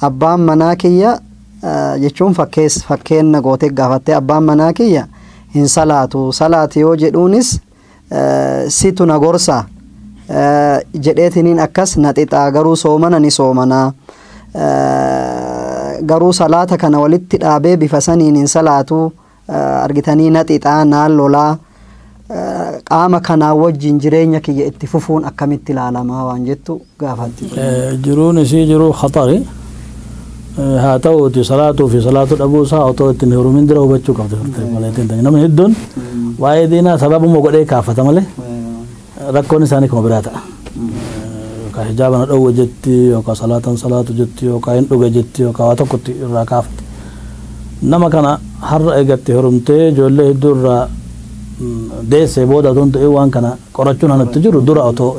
Abbaan manaa kiyya jechuun fakkeenna gootee gaafattee abbaan manaa kiyya hin salaatu. Salaati yoo jedhuunis situ na gorsa jedheetiniin akkas na xixaa garuu soomana ni soomanaa. Garuu salaata kana walitti dhaabee bifa saniin hin salaatu argitanii na xixaa naan lolaa qaama kanaa wajjin jireenya kiyya itti fufuun akkamitti ilaalamaa waan jettu gaafatti. Jiruun isii jiruu khatari haa ta'uuti salaatuu fi salaatu dhabuu isaa otoo ittiin heerumin dura hubachuu qabdi turte malee namni hedduun waa'ee diinaa sababuma godhee kaafata malee rakkoon isaanii kuma biraa ta'a. Yookaan hijaaba na dhowwa jetti yookaan salaatan salaatu jetti yookaan hin dhuge jetti yookaan waa tokkotti irraa kaafte. Nama kana har'a eegatti heerumtee ijoollee hedduu irraa deessee booda otoo hin ta'in waan kana qorachuun hanatti jiru dura otoo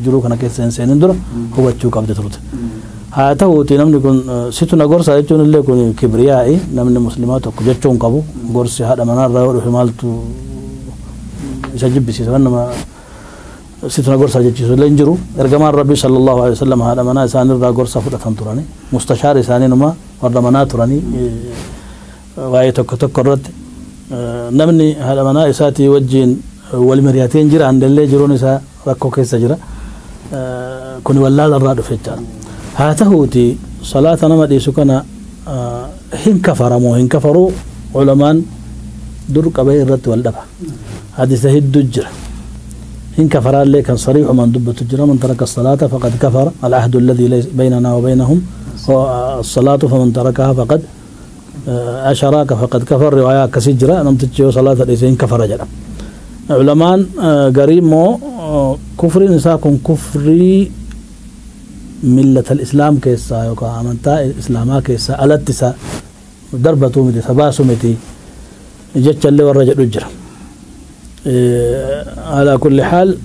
jiruu kana keessa hin seenin dura hubachuu qabdi turte. Haa ta'uuti namni kun situ na gorsa jechuun illee kun kibriyaa'i namni muslimaa tokko jechuu hin qabu gorsi haadha manaa irraa yoo dhufe maaltu isa jibbisiisa waan nama situ na gorsa jechiisu illee hin jiru. Ergamaan Rabbii sallallahu alaihi wasallam haadha manaa isaanii irraa gorsa fudhatan turani mustashaar isaanii numa warra manaa turanii waa'ee tokko tokko irratti namni haadha manaa isaatii wajjiin wal mari'atee hin jiraanne illee jiruun isaa rakkoo keessa jira. Kun wallaala irraa dhufe jechaadha. Haa ta'uuti salaata nama dhiisu kana hin kafaramoo hin kafaruu ulamaan dur qabee irratti wal dhaba. Hadiisa hedduu jira. hin kafaraallee kan sariixumaan dubbatu jira من ترك الصلاة فقد كفر العهد الذي ليس بيننا وبينهم هو الصلاة فمن تركها فقد أشراك فقد كفر رواية كسجرة namtichi yoo salaata dhiise hin kafara jedha. Ulamaan garii immoo kufriin isaa kun kufrii ملة الإسلام keessaa yookaan amantaa islaamaa keessaa alatti isa darbatuu miti isa baasu miti jechallee warra jedhu jira. على كل حال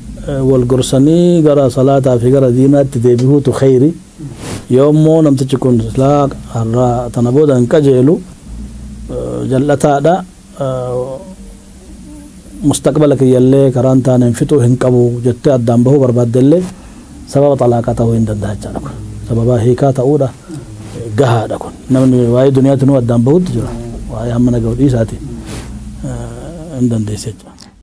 wal gorsanii gara salaataa fi gara diinaatti deebi'uutu khayri yoommoo namtichi kun silaa har'aa tana booda hin qajeelu jal'ataadha mustaqbala kiyyallee karaan taane hin fixuu hin qabu jettee addaan bahuu barbaaddellee sababa xalaaqaa ta'uu hin danda'a jechaadha kun sababa hiikaa ta'uudha gahaadha kun namni waa'ee duniyaatti nu addaan bahutti jira waa'ee hamma na gahu dhiisaati hin dandeesse jechuudha.